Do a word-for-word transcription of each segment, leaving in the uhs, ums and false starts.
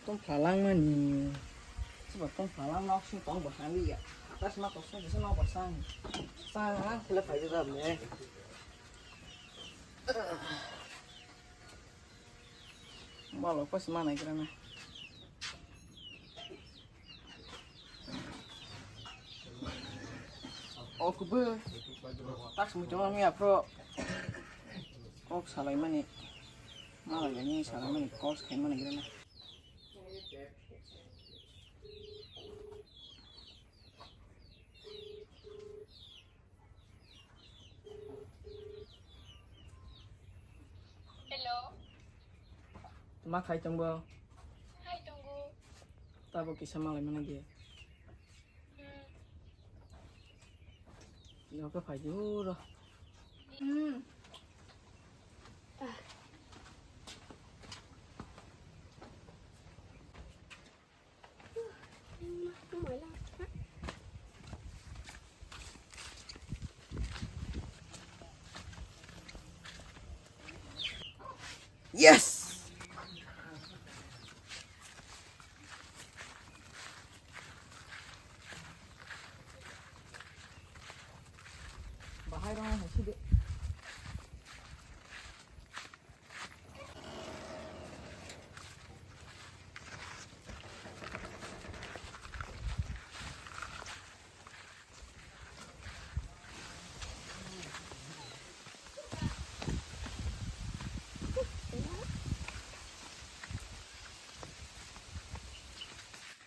Tong phalang mani. Sibo tong phalang nok sing tong bo hang ya. Atas ma kosong jesa nok bo sang. Sang ang kula phai da ne. Malo pas mana kira na. O kubu. Tak semu cuma mi apro. Kok salai mani. Malo ya ni salai mani kos kai mani kira na. Hello. Ma khai tongbo? Hai tongo. Tabo kisa malai mana ge? Hmm. Yo ke phai di uro. Hmm. Yes! Bahai rong hai sidi.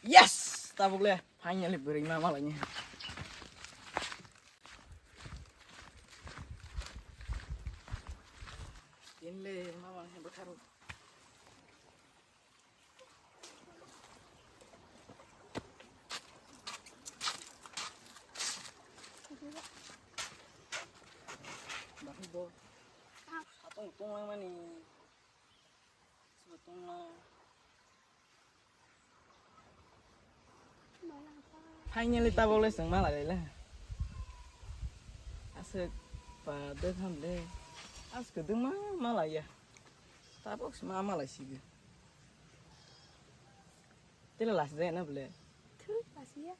Yes! Tabuk le, finally bwrwi ma malai ni. Tin le ma malai ni bwtharo. Bahai bo. Satong tonglang mani. Satong tonglang. Finally tabok le chwng malai le. Aswk pa de tham de. Aswk de ma malai ya. Tabok se ma malai si de. Tele last day na bole. Thu, last year.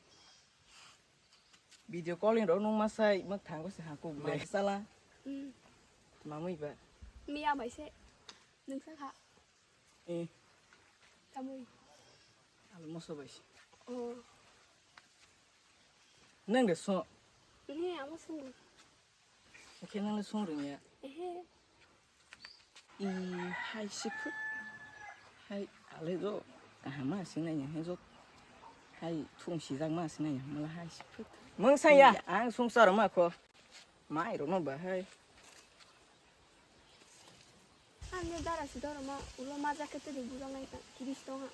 Video calling rok nung ma sai, mak thango se ha kuk ble. Mai sala. Hmm. Mamui ba. Miya bai se. Nung sa kha. Eh. Tamui. Alo moso bai se. Oh. Nang de so. Ni amo sung. Khe nang le sung ring ya. Ehe. I hai siphut. Hai ale jo kaham ma sinai ya, hai jo. Hai thung sijak ma sinai ya, mala hai siphut. Mung saya, ang sung sar ma kho. Mai ro no ba hai. Ang ne dara si doro ma, ulo ma jaket te de bujang nai ta, kiri si tong ha.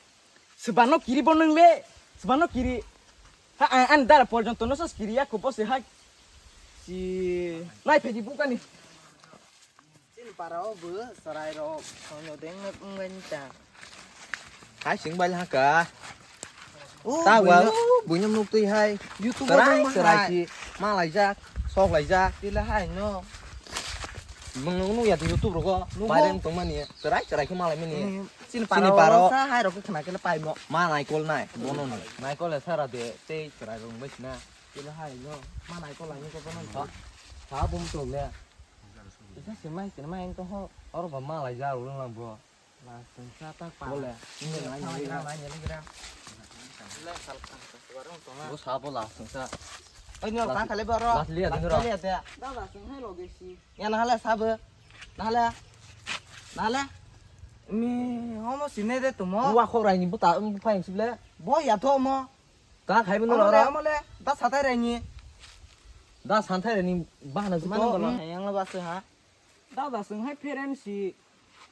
Sebano kiri bo nung le, sebano kiri. Ha, ang, ang dara porjonto no sos kiri ya, ko bo se hai. Si, nai phe di bukani. Chini para o bo, sarai ro, sonyo deng ngai ungani ta. Hai sing bai haka. Oh, ta wa, buino. Buino nuk tui hai. YouTube serai, serai hai. Si, ma laijak, sok laijak. Tila hai no. Bung nuk nuk ya di YouTube rogo. Nuk viral tong mani. Serai, serai ke malai mani. Hmm. Chini para o sa hai rok khna kele pai mo. Ma naikol nai, bono no. Naikol ya sara de, tei serai rong bai sina. Tila hai no. Ma naikol lai ni ko bono. Sa, sa bum to le. Isa simai, simai to ho. Oro ba malai ja ro lang bo. Lasungsa tak pa. Bole. Ini nanya lagi dah. Bo sabo lasungsa. Oi, ni orang kali boro. Las lihat, ini orang. Lihat ya. Dah lasung hai loge si. Ya nah le sabo. Nah le. Nah le. Mi homo sine de tumo. Wa kho rai ni buta, um, pa yang sibile. Bo ya to mo. Ka khai bini oro. Amole, amole. Da satai rai ni. Da santai rai ni bahana. Mana ko lo yang lo bas ha. Dada sung hai peren si.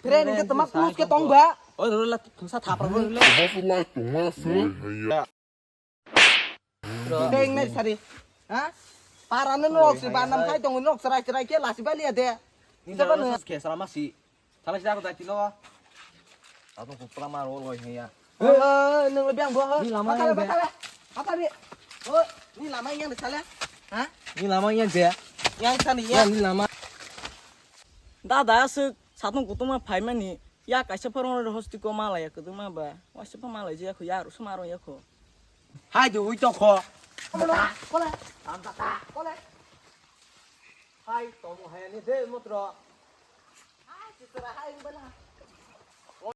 Peren ke toma kus ke tong ba. Oi, ro la thungsa thapra ro le. Teng nai sari. Ha? Para no nok si ba nam khai tong nok serai serai ke lasi ba liya de. Ni sa ba no. Ke salama si. Thala sida ko dai tilo. Ato ko pura ma ro ro he ya. He, he, nang le biang bo, he. Ni lama yang de. Apa ni? Oh, ni lama yang de sala. Ha? Ni lama yang de. Yang sani ya. Ni lama. Dada se satong kutuma phai mani. Ya kaisa phorong ro hosti ko malaya kudu ma ba. Wasi pa malai je ko ya ru suma ro ya ko. Hai de ui to kho. Kole. Amta ta. Kole. Hai to mo hai ni de motro. Hai sitra hai bala.